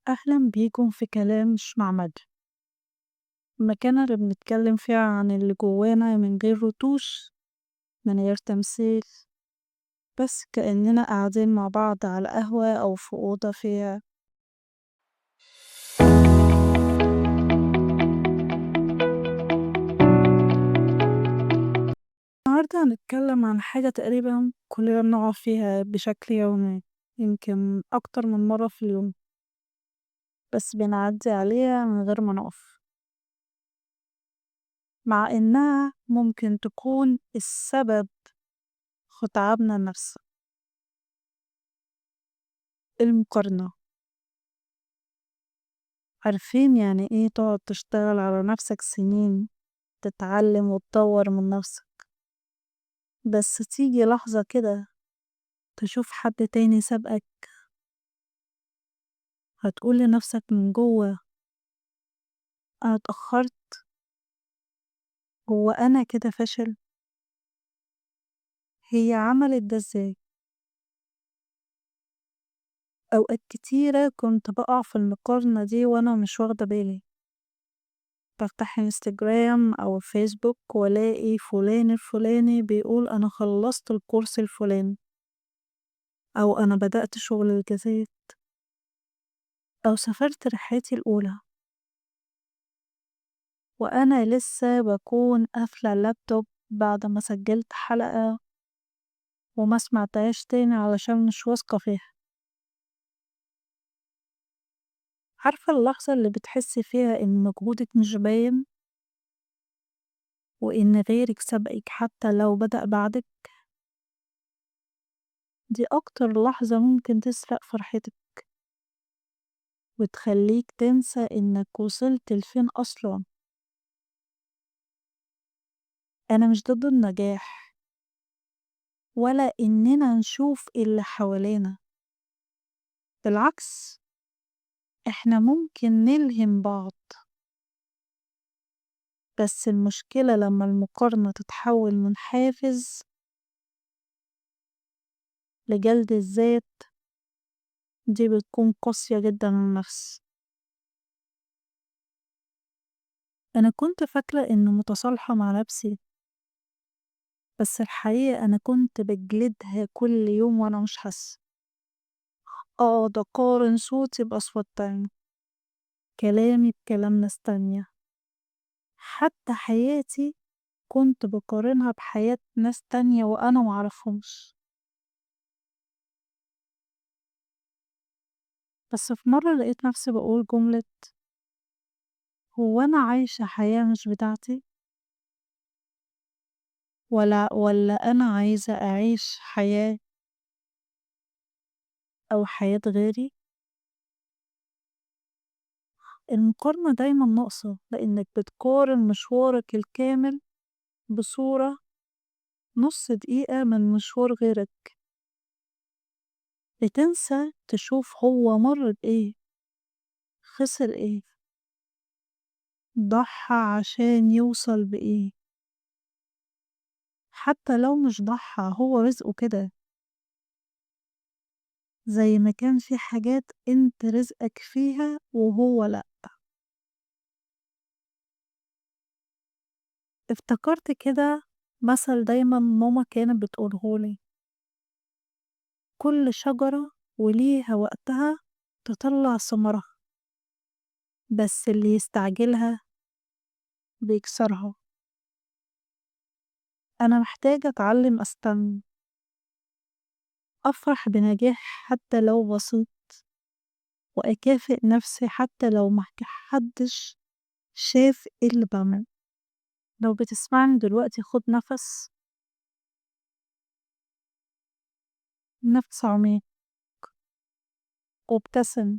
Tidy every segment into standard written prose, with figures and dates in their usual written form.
أهلا بيكم في كلام مش معمد، المكان اللي بنتكلم فيه عن اللي جوانا من غير رتوش، من غير تمثيل، بس كأننا قاعدين مع بعض على قهوة أو في أوضة فيها. النهاردة هنتكلم عن حاجة تقريبا كلنا بنقع فيها بشكل يومي، يمكن أكتر من مرة في اليوم، بس بنعدي عليها من غير ما نقف، مع إنها ممكن تكون السبب في تعبنا النفسي. المقارنة. عارفين يعني إيه تقعد تشتغل على نفسك سنين، تتعلم وتطور من نفسك، بس تيجي لحظة كده تشوف حد تاني سابقك، هتقول لنفسك من جوه أنا اتأخرت، هو أنا كده فاشل، هي عملت ده إزاي؟ أوقات كتيرة كنت بقع في المقارنة دي وأنا مش واخدة بالي. بفتح انستجرام أو فيسبوك وألاقي فلان الفلاني بيقول أنا خلصت الكورس الفلاني، أو أنا بدأت شغل الجديد، أو سافرت رحلتي الأولى، وأنا لسه بكون قافلة اللابتوب بعد ما سجلت حلقة وما سمعتهاش تاني علشان مش واثقة فيها. عارفة اللحظة اللي بتحسي فيها إن مجهودك مش باين وإن غيرك سبقك حتى لو بدأ بعدك؟ دي أكتر لحظة ممكن تسرق فرحتك وتخليك تنسى إنك وصلت لفين أصلا. أنا مش ضد النجاح ولا إننا نشوف اللي حوالينا، بالعكس إحنا ممكن نلهم بعض، بس المشكلة لما المقارنة تتحول من حافز لجلد الذات، دي بتكون قاسية جدا على النفس. أنا كنت فاكرة إني متصالحة مع نفسي، بس الحقيقة أنا كنت بجلدها كل يوم وأنا مش حاسة. أقعد أقارن صوتي بأصوات تانية، كلامي بكلام ناس تانية، حتى حياتي كنت بقارنها بحياة ناس تانية وأنا معرفهمش. بس في مرة لقيت نفسي بقول جملة هو أنا عايشة حياة مش بتاعتي؟ ولا أنا عايزة أعيش حياة أو حياة غيري؟ المقارنة دايما ناقصة، لأنك بتقارن مشوارك الكامل بصورة نص دقيقة من مشوار غيرك، بتنسى تشوف هو مر بإيه، خسر إيه، ضحى عشان يوصل بإيه. حتى لو مش ضحى هو رزقه كده، زي ما كان في حاجات انت رزقك فيها وهو لأ. افتكرت كده مثل دايما ماما كانت بتقولهولي، كل شجرة وليها وقتها تطلع ثمرها، بس اللي يستعجلها بيكسرها. أنا محتاجة أتعلم أستنى، أفرح بنجاح حتى لو بسيط، وأكافئ نفسي حتى لو ما حدش شاف إيه اللي بعمله. لو بتسمعني دلوقتي خد نفس، نفس عميق، وابتسم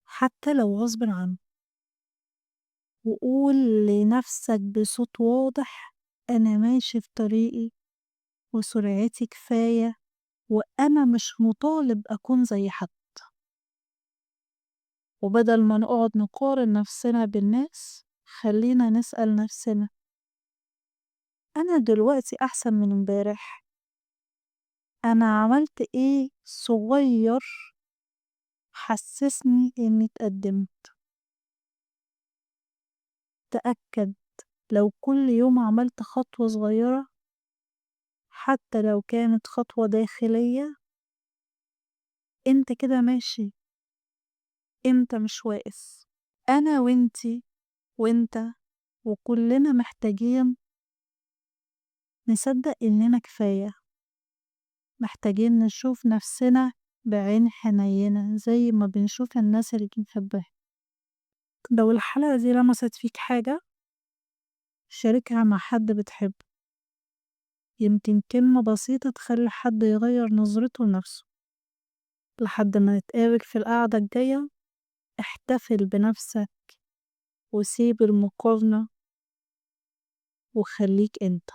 حتى لو غصب عنك، وقول لنفسك بصوت واضح أنا ماشي في طريقي وسرعتي كفاية، وأنا مش مطالب أكون زي حد. وبدل ما نقعد نقارن نفسنا بالناس، خلينا نسأل نفسنا أنا دلوقتي أحسن من امبارح؟ أنا عملت إيه صغير حسسني إني اتقدمت. تأكد لو كل يوم عملت خطوة صغيرة، حتى لو كانت خطوة داخلية، انت كده ماشي، انت مش واقف. أنا وانتي وانت وكلنا محتاجين نصدق إننا كفاية، محتاجين نشوف نفسنا بعين حنينة زي ما بنشوف الناس اللي بنحبها. لو الحلقة دي لمست فيك حاجة، شاركها مع حد بتحبه، يمكن كلمة بسيطة تخلي حد يغير نظرته لنفسه. لحد ما نتقابل في القعدة الجاية، احتفل بنفسك وسيب المقارنة وخليك انت.